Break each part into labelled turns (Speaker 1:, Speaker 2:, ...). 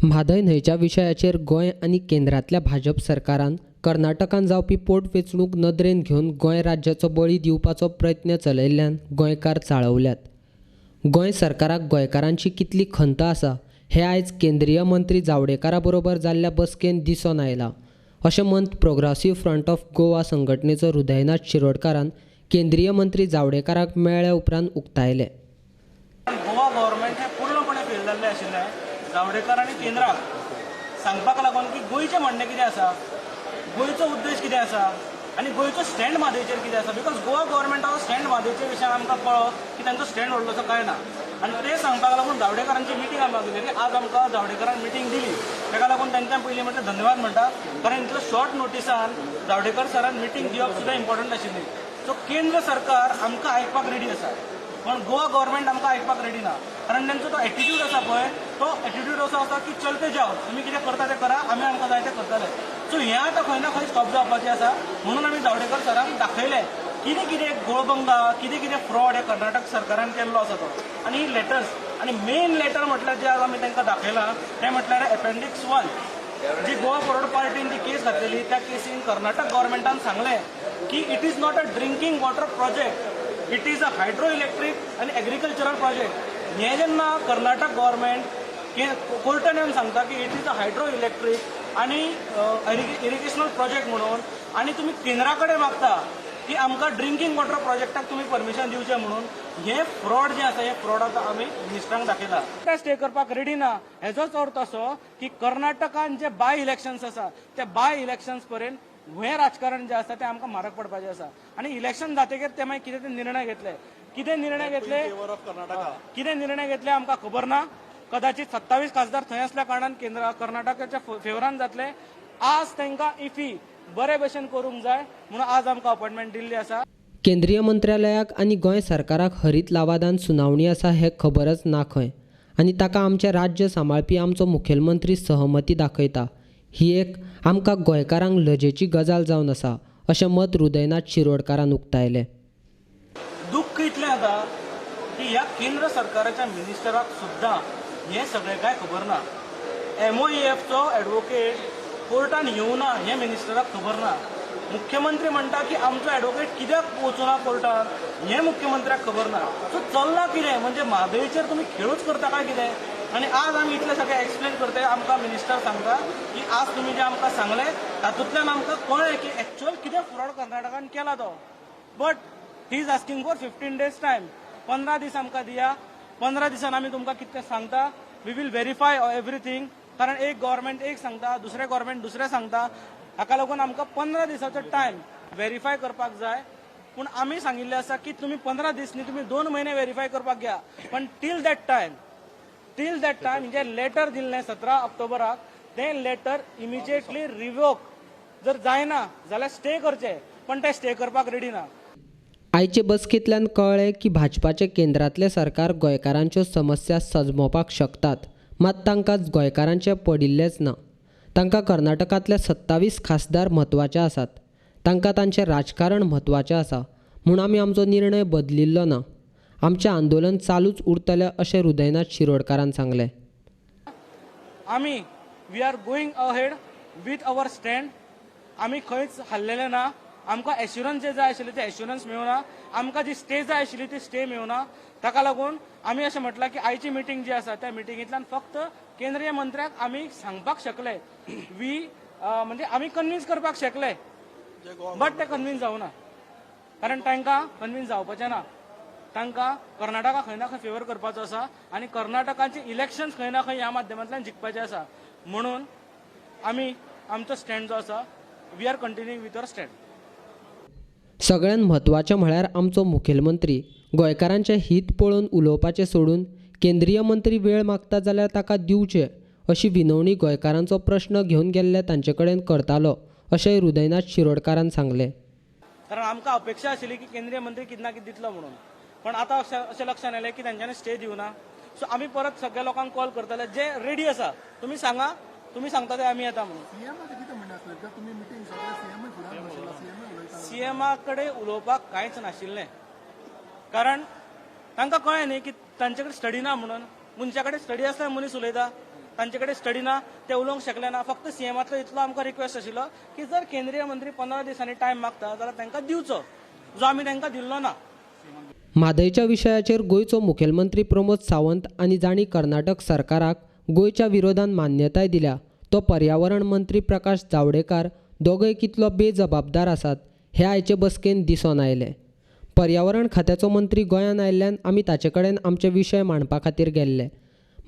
Speaker 1: म्हादय न्हंयच्या विशयाचेर गोंय आनी केंद्रांतल्या भाजप सरकारान कर्नाटकान जावपी पोटवेंचणूक नदरेन घेवन गोंय राज्याचो बळी दिवपाचो प्रयत्न चलयल्ल्यान गोंयकार चाळवल्यात. गोंय सरकाराक गोंयकारांची कितली खंत आसा हें आयज केंद्रीय मंत्री जावडेकरा बरोबर जाल्ल्या बसकेंत दिसून आयलां अशें मत प्रोग्रेसीव फ्रंट ऑफ गोवा संघटनेचो हृदयनाथ शिरोडकारान केंद्रीय मंत्री जावडेकराक मेळ्ळ्या उपरांत उक्तायलें.
Speaker 2: गोवा गव्हर्मेंट हें पूर्णपणे फेल जाल्लें आशिल्लें. जावडेकर आनी केंद्राक सांगपाक लागून की गोंयचें म्हणणें कितें आसा, गोंयचो उद्देश कितें आसा आनी गोंयचो स्टँड म्हादयचेर कितें आसा. Because Goa गव्हर्मेंटाचो स्टँड म्हादयच्या विशयान आमकां कळ्ळो की तांचो स्टँड व्हडलोसो कांय ना आनी तें सांगपाक लागून जावडेकरांची मिटींग आमकां दिली. आज आमकां जावडेकरान मिटींग दिली, ताका लागून तांकां पयलीं म्हटल्यार धन्यवाद म्हणटा, कारण इतलो शॉर्ट नोटिसान जावडेकर सरान मिटींग दिवप सुद्दां इम्पॉर्टंट आशिल्ली. सो केंद्र सरकार आमकां आयकपाक रेडी आसा, पण गोवा गव्हर्मेंट आमकां आयकपाक रेडी ना, कारण तांचो तो एटिट्यूड आसा पळय, तो एटिट्यूड असो आसा की चलते जाव, तुमी कितें करता तें करा, आमी आमकां जाय तें करतले. सो हें आतां खंय ना खंय स्टॉप जावपाचें आसा, म्हणून आमी जावडेकर सरांक दाखयलें कितें कितें गोळभंगा, कितें कितें फ्रॉड हे कर्नाटक सरकारान केल्लो आसा तो. आनी ही लेटर्स आनी मेन लेटर म्हटल्यार जे आज आमी तांकां दाखयलां तें म्हटल्यार अपेंडिक्स 1, जी गोवा फॉरवर्ड पार्टीन जी केस घातलेली त्या केसीन कर्नाटक गव्हर्मेंटान सांगलें की it is not a drinking water project, it is a hydro electric आनी एग्रीकल्चरल प्रोजेक्ट. हें जेन्ना कर्नाटक गव्हर्मेंट कोर्टान येवन सांगता की it is a hydro electric आनी इरिगेशनल प्रोजेक्ट म्हणून, आनी तुमी केंद्रा कडेन मागता की आमकां ड्रिंकींग वॉटर प्रोजेक्टाक तुमी परमिशन दिवचें म्हणून, हें फ्रॉड जें आसा हें फ्रॉड आतां आमी मिनिस्टरांक दाखयला. स्टे करपाक रेडी ना हेजोच अर्थ असो की कर्नाटकान जे बाय इलेक्शन्स आसा ते बाय इलेक्शन्स पर्यंत हें राजकारण जें आसा तें आमकां म्हारग पडपाचें आसा. आनी इलेक्शन जातकीर ते मागीर कितें ते निर्णय घेतले, कितें निर्णय घेतले, कितें निर्णय घेतले आमकां खबर ना. कदाचित 27 खासदार थंय आसल्या कारणान केंद्र कर्नाटकाच्या फेवरान जातले. आज तांकां इफी बरे भशेन करूंक जाय म्हणून आज आमकां अपॉयंटमेंट दिल्ली आसा.
Speaker 1: केंद्रीय मंत्रालयाक आनी गोंय सरकाराक हरीत लवादान सुनावणी आसा हें खबरच ना खंय, आनी ताका आमचें राज्य सांबाळपी आमचो मुखेलमंत्री सहमती दाखयता ही एक आमकां गोंयकारांक लजेची गजाल जावन आसा अशें मत हृदयनाथ शिरोडकारान उक्तायलें.
Speaker 2: दुख्ख इतलें जाता की ह्या केंद्र सरकाराच्या मिनिस्टराक सुद्दां हें सगळें कांय खबर ना. MOEFचो एडवोकेट कोर्टान येवना हें मिनिस्टराक खबर ना. मुख्यमंत्री म्हणटा की आमचो एडवोकेट कित्याक वचूना कोर्टान हें मुख्यमंत्र्याक खबर ना. सो चल्लां कितें म्हणजे म्हादयचेर तुमी खेळूच करता काय कितें? आनी आज आमी इतलें सगळें एक्सप्लेन करताय, आमकां मिनिस्टर सांगता की आज तुमी जें आमकां सांगलें तातूंतल्यान आमकां कळ्ळें की एक्चुअल कितें फ्रॉड कर्नाटकान केला तो. But he is asking for 15 days time. 15 दीस आमकां दिया, 15 दिसान आमी तुमकां कितें सांगता, we will verify everything. कारण एक गव्हर्मेंट एक सांगता, दुसरें गव्हर्मेंट दुसरें सांगता, हाका लागून आमकां 15 दिसाचो टायम व्हेरीफाय करपाक जाय. पूण आमी सांगिल्लें आसा की तुमी 15 दीस न्ही, तुमी 2 म्हयने व्हेरीफाय करपाक घ्या, पण टील that time जे लेटर दिल्लें 17 ऑक्टोबराक तें लेटर इमिजिएटली रिवोक जर जायना जाल्यार स्टे करचें, पण ते स्टे करपाक रेडी ना.
Speaker 1: आयचे बसकेंतल्यान कळ्ळें की भाजपाचें केंद्रांतलें सरकार गोंयकारांच्यो समस्या सजमोवपाक शकतात, मात तांकां गोंयकारांचें पडिल्लेंच ना. तांकां कर्नाटकांतले 27 खासदार म्हत्वाचे आसात, तांकां तांचें राजकारण म्हत्वाचें आसा, म्हूण आमी आमचो निर्णय बदलिल्लो ना. आमचें आंदोलन चालूच उरतलें अशें हृदयनाथ शिरोडकारान सांगलें.
Speaker 2: आमी we are going ahead with our stand. आमी खंयच हाल्लेले ना. आमकां एश्युरन्स जे जाय आशिल्ले ते एश्युरन्स मेळना, आमकां जी स्टे जाय आशिल्ली ती स्टे मेळना. ताका लागून आमी अशें म्हटलां की आयची मिटींग जी आसा त्या मिटिंगेंतल्यान फक्त केंद्रीय मंत्र्याक आमी सांगपाक शकले, we म्हणजे आमी कन्विन्स करपाक शकले, बट ते कन्विन्स जावना, कारण तांकां कन्विन्स जावपाचें ना. तांकां कर्नाटका खंय ना खंय फेवर करपाचो आसा आनी कर्नाटकाची इलेक्शन्स खंय ना खंय ह्या माध्यमांतल्यान जिखपाचें आसा, म्हणून आमी आमचो स्टँड जो आसा we are continuing with our stand.
Speaker 1: सगळ्यांत म्हत्वाचें म्हळ्यार आमचो मुखेलमंत्री गोंयकारांचें हीत पळोवन उलोवपाचें सोडून केंद्रीय मंत्री वेळ मागता जाल्यार ताका दिवचें अशी विनवणी गोंयकारांचो प्रश्न घेवन गेल्ले तांचे कडेन करतालो अशें हृदयनाथ शिरोडकारान सांगलें.
Speaker 2: कारण आमकां अपेक्षा आशिल्ली की केंद्रीय मंत्री कितें ना कितें दितलो म्हणून, पण आतां अशें लक्षांत आयलें की तांच्यांनी स्टे दिवना. सो आमी परत सगळ्या लोकांक कॉल करतले जे रेडी आसा, तुमी सांगा, तुमी सांगता ते आमी येता म्हणून. सीएमा कडेन उलोवपाक कांयच नाशिल्लें, कारण तांकां कळ्ळें न्ही की तांचे कडेन स्टडी ना म्हणून. मनशा कडेन स्टडी आसल्यार मनीस उलयता, तांचे कडेन स्टडी ना, ते उलोवंक शकले ना. फक्त सीएमातलो इतलो आमकां रिक्वेस्ट आशिल्लो की जर केंद्रीय मंत्री 15 दिसांनी टायम मागता जाल्यार तांकां दिवचो, जो आमी तांकां दिल्लो ना.
Speaker 1: म्हादयच्या विशयाचेर गोंयचो मुखेलमंत्री प्रमोद सावंत आनी जांणी कर्नाटक सरकाराक गोंयच्या विरोधान मान्यताय दिल्या तो पर्यावरण मंत्री प्रकाश जावडेकर दोगय कितलो बेजबाबदार आसात हे आयचे बसकेन दिसून आयलें. पर्यावरण खात्याचो मंत्री गोंयान आयिल्ल्यान आमी ताचे कडेन आमचे विशय मांडपा खातीर गेल्ले.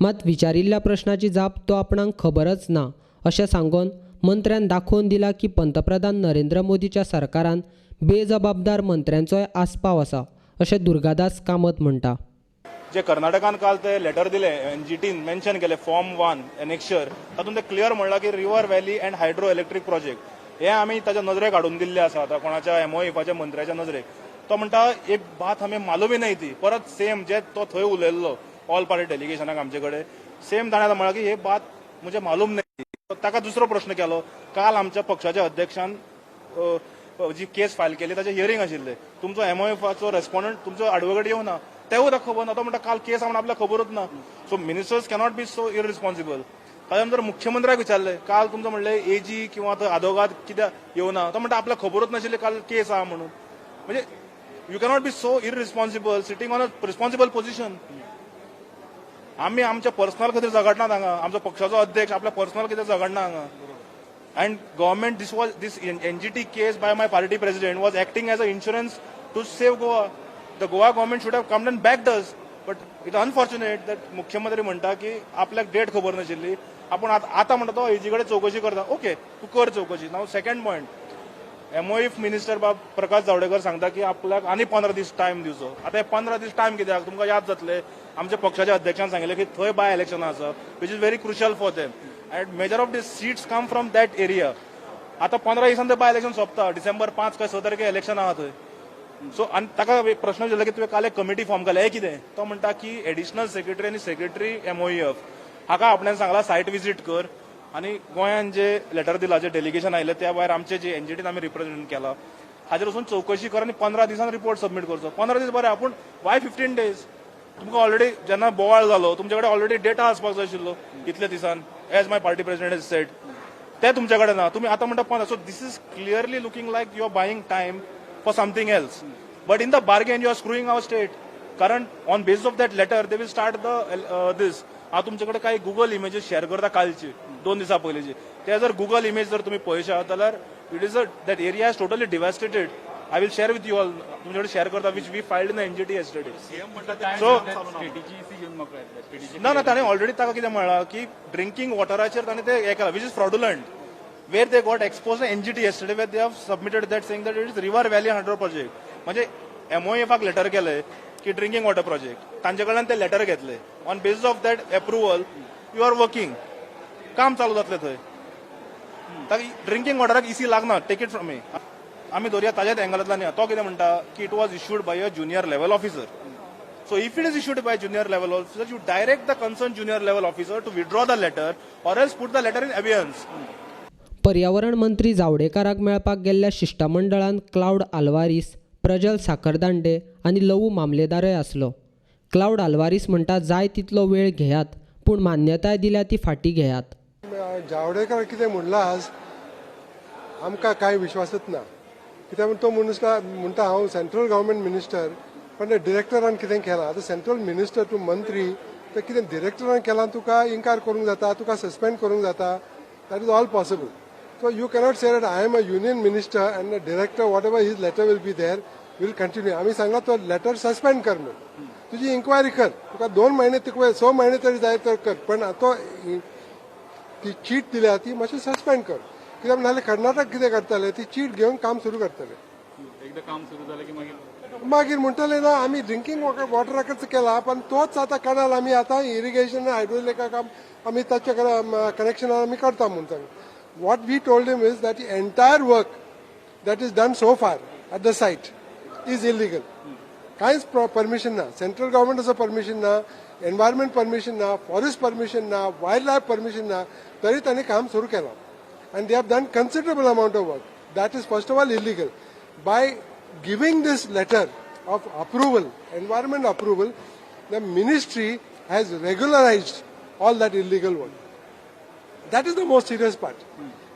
Speaker 1: मात विचारिल्ल्या प्रश्नाची जाप तो आपणाक खबरच ना अशें सांगून मंत्र्यान दाखोवन दिला की पंतप्रधान नरेंद्र मोदीच्या सरकारान बेजबाबदार मंत्र्यांचोय आस्पाव आसा अशें दुर्गादास कामत म्हणटा.
Speaker 3: जे कर्नाटकान काल ते लेटर दिले, एनजीटीन मेन्शन केले फॉर्म 1 एनेक्शर, तातूंत ते क्लियर म्हणलां की river valley and hydro electric project हे आमी ताच्या नजरेक हाडून दिल्ले आसा. आतां कोणाच्या एमओएफाच्या मंत्र्याच्या नजरेक तो म्हणटा एक बात हमें मालूमही नाही ती. परत सेम जे तो थंय उलयल्लो ऑल पार्टी डेलिगेशनाक आमचे कडेन सेम ताणें आतां म्हणलां की हे बात मुझे मालूम नाही. ताका दुसरो प्रश्न केलो, काल आमच्या पक्षाच्या अध्यक्षान जी केस फायल केली ताचें हियरींग आशिल्लें, तुमचो एमओएफाचो रेस्पॉन्डंट तुमचो एडवोकेट येवना, तेवूय ताका खबर ना. तो म्हणटा काल केस आहा म्हण आपल्याक खबरूच ना. So ministers cannot be so irresponsible. ताच्या नंतर मुख्यमंत्र्याक विचारलें काल तुमचो म्हणलें एजी किंवा थंय आदोगाद कित्याक येवना, तो म्हणटा आपल्याक खबरूच नाशिल्लें काल केस आहा म्हणून. म्हणजे you cannot be so irresponsible sitting on a responsible position. आमी आमच्या पर्सनल खातीर झगडनात हांगा, आमचो पक्षाचो अध्यक्ष आपल्या पर्सनल खातीर झगडना हांगा. And government, this NGT case by my party president was acting as a insurance to save Goa. The Goa government should have come and backed us, but it unfortunate that मुख्यमंत्री म्हणटा की आपल्याक date खबर नाशिल्ली, आपूण आतां म्हणटा तो एजी कडेन चवकशी करता. ओके, तूं कर चवकशी. Now second point, MOF minister बाब प्रकाश जावडेकर सांगता की आपल्याक आनी 15 दीस टायम दिवचो. आतां हे 15 दीस टायम कित्याक? तुमकां याद जातलें आमच्या पक्षाच्या अध्यक्षान सांगिल्लें की थंय बाय इलेक्शनां आसा, which is very crucial for them and major of the seats come from that area. आतां 15 दिसान ते बाय इलेक्शन सोंपता, डिसेंबर 5 काय 6 तारखे इलेक्शन आहा थंय. सो आनी ताका एक प्रश्न विचारलो की तुवें काल एक कमिटी फॉर्म केल्या, हें कितें? तो म्हणटा की एडिशनल सेक्रेटरी आनी सेक्रेटरी एमओएफ हाका आपण्यान सांगला सायट विजीट कर आनी गोंयान जे लेटर दिला, जे डेलिगेशन आयलें त्या भायर आमचे जे एनजीटीन आमी रिप्रेझेंट केला हाजेर वचून चवकशी कर आनी 15 दिसान रिपोर्ट सबमीट करचो. 15 दीस बरें, पूण वाय 15 डेज? तुमकां ऑलरेडी जेन्ना बोवाळ जालो तुमचे कडेन ऑलरेडी डेटा आसपाक जाय आशिल्लो इतले दिसान, as my party president has said, ते तुमचे कडेन ना. तुमी आतां म्हणटा 15. So this is clearly looking like you are buying time for something else, but in the bargain you are screwing our state. कारण on basis of that letter they will start the this. हांव तुमचे कडेन कांय Google images share करता कालची, 2 दिसां पयलींची. ते जर गुगल इमेज जर तुमी पळयशात जाल्यार it is a that area is totally devastated. I will share with you all, तुमचे कडेन शेअर करता, which we filed in NGT yesterday. So ना ना ताणें ऑलरेडी ताका कितें म्हणलां की ड्रिंकींग वॉटराचेर ताणें ते हें केलां, which is fraudulent, where they got expose NGT yesterday, where they have submitted that saying that it is river valley hydro project. म्हणजे एमओएफाक लेटर केलें की ड्रिंकींग वॉटर प्रोजेक्ट, तांचे कडल्यान ते लेटर घेतले, on basis of that approval you are working, काम चालू जातलें थंय. ताका ड्रिंकींग वॉटराक इसी लागना, take it from me. आमी धरया ताज्याच एंगलांतल्यान या. तो कितें म्हणटा की it was issued by a junior level officer. So if it is issued by junior level officer, you direct the concerned junior level officer to withdraw the letter or else put the letter in abeyance.
Speaker 1: पर्यावरण मंत्री जावडेकराक मेळपाक गेल्ल्या शिश्टमंडळान cloud Alvares, Prajal Sakhardande आनी लवू मामलेदारय आसलो. Cloud Alvares म्हणटा जाय तितलो वेळ घेयात, पूण मान्यताय दिल्या ती फाटीं घेयात.
Speaker 4: जावडेकर कितें म्हणलां आज आमकां कांय विश्वासच ना. कित्याक म्हण तो म्हणटा हांव सेंट्रल गव्हर्मेंट मिनिस्टर, पण डिरेक्टरान कितें केलां. आतां सेंट्रल मिनिस्टर तूं मंत्री, तर कितें डिरेक्टरान केलां तुका इन्कार करूंक जाता, तुका सस्पेंड करूंक जाता, that is all possible. So you cannot say that I am a union minister and director whatever his letter will be there will continue. आमी सांगला तो लेटर सस्पेंड कर म्हणून, तुजी इन्क्वायरी कर, तुका 2 महिने तुका 6 महिने तरी जाय तर कर, पण तो ती चीट दिल्या ती मातशी सस्पेंड कर. कित्याक नाल्यार कर्नाटक कितें करतले, ती चीट घेवन काम सुरू करतले.
Speaker 5: एकदा काम सुरू जालें की
Speaker 4: मागीर म्हणटले ना आमी ड्रिंकींग वॉटराकच केला, पण तोच आतां कनाल आमी आतां इरिगेशन हायड्रोइलेक्ट्रिका काम आमी ताच्या कनेक्शनान आमी करता म्हूण सांग. What we told him is that entire work that is done so far at the site is illegal. कांयच परमिशन ना, सेंट्रल गव्हर्मेंटाचो परमिशन ना, एनवायरमेंट परमिशन ना, फॉरेस्ट परमिशन ना, वायल्ड लायफ परमिशन ना, तरी तांणी काम सुरू केलां. And they have done considerable amount of work. That is first of all illegal. By giving this letter of approval, environment approval, the ministry has regularized all that illegal work. That is the most serious part.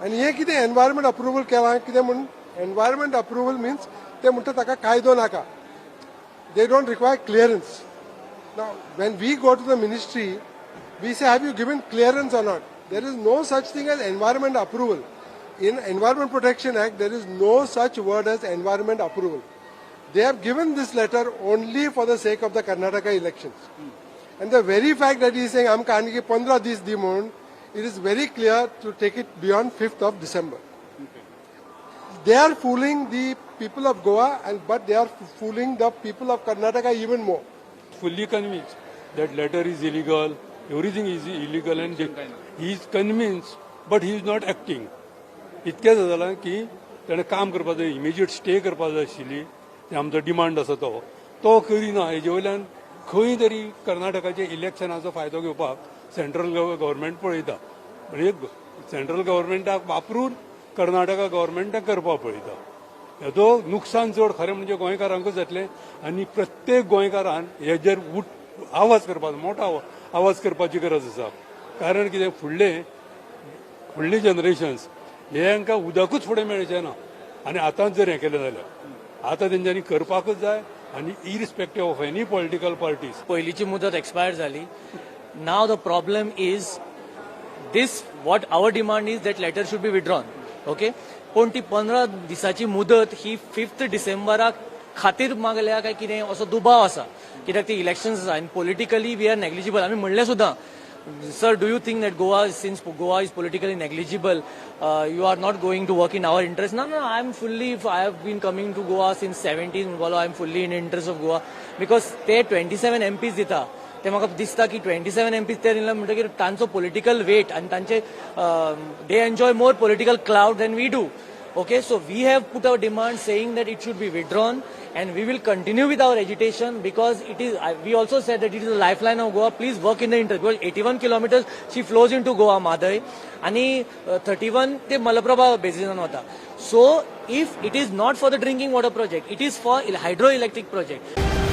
Speaker 4: आनी हें कितें environment approval केलां कितें म्हूण, environment approval means ते म्हणटा ताका कायदो नाका, they don't require clearance. Now, when we go to the ministry, we say, have you given clearance or not? There is no such thing as environment approval. In Environment Protection Act, there is no such word as environment approval. They have given this letter only for the sake of the Karnataka elections. And the very fact that he is saying, आमकां आणखी 15 दीस दी म्हणून, it is very clear to take it beyond 5th of December. They are fooling the people of Goa, and but they are fooling the people of Karnataka even more.
Speaker 6: Fully convinced that letter is illegal, everything is illegal and he is convinced, but he is not acting. इतकें जालां की ताणें काम करपाक जाय, immediate stay करपाक जाय आशिल्ली, ते आमचो डिमांड आसा तो तो करिना. हेजे वयल्यान खंय तरी कर्नाटकाच्या इलेक्शनाचो फायदो घेवपाक सेंट्रल गव्हर्मेंट पळयता, म्हणजे सेंट्रल गव्हर्मेंटाक वापरून कर्नाटका गव्हर्मेंटाक करपाक पळयता. हेजो नुकसान चड खरें म्हणजे गोंयकारांकूच जातलें आनी प्रत्येक गोंयकारान हेजेर उठ आवाज करपाचो, मोठो आवाज करपाची गरज आसा. कारण कितें, फुडले फुडले जनरेशन्स हे हांकां उदकूच फुडें मेळचें ना. आनी आतांच जर हें केलें जाल्यार आतां तेंच्यांनी करपाकूच जाय आनी irrespective of any political parties.
Speaker 7: पयलीची मुदत एक्सपायर जाली. Now the problem is this, what our demand is that letter should be withdrawn, okay? पूण ती 15 दिसाची मुदत ही 5th डिसेंबराक खातीर मागल्या काय कितें असो दुबाव आसा, कित्याक ती इलेक्शन्स आसा आनी politically we are negligible. आमी म्हणलें सुद्दां, sir, do you think that Goa, since Goa is politically negligible, you are not going to work in our interest? ना ना, I am fully, I have been coming to Goa since 17 म्हणपालो, I am fully in interest of Goa, because ते 27 MPs दिता. ते म्हाका दिसता की 27 MPs ते दिले म्हणटकीर तांचो पॉलिटिकल वेट आनी तांचे they enjoy more political clout than we do. Okay, so we have put our demand saying that it should be withdrawn and we will continue with our agitation because it is, we also said that it is a lifeline of Goa. Please work in the interest because 81 kilometers she flows into Goa, Mhadei, आणि 31 ते मलप्रभा बेसिसान वता. So if it is not for the drinking water project, it is for hydro electric project.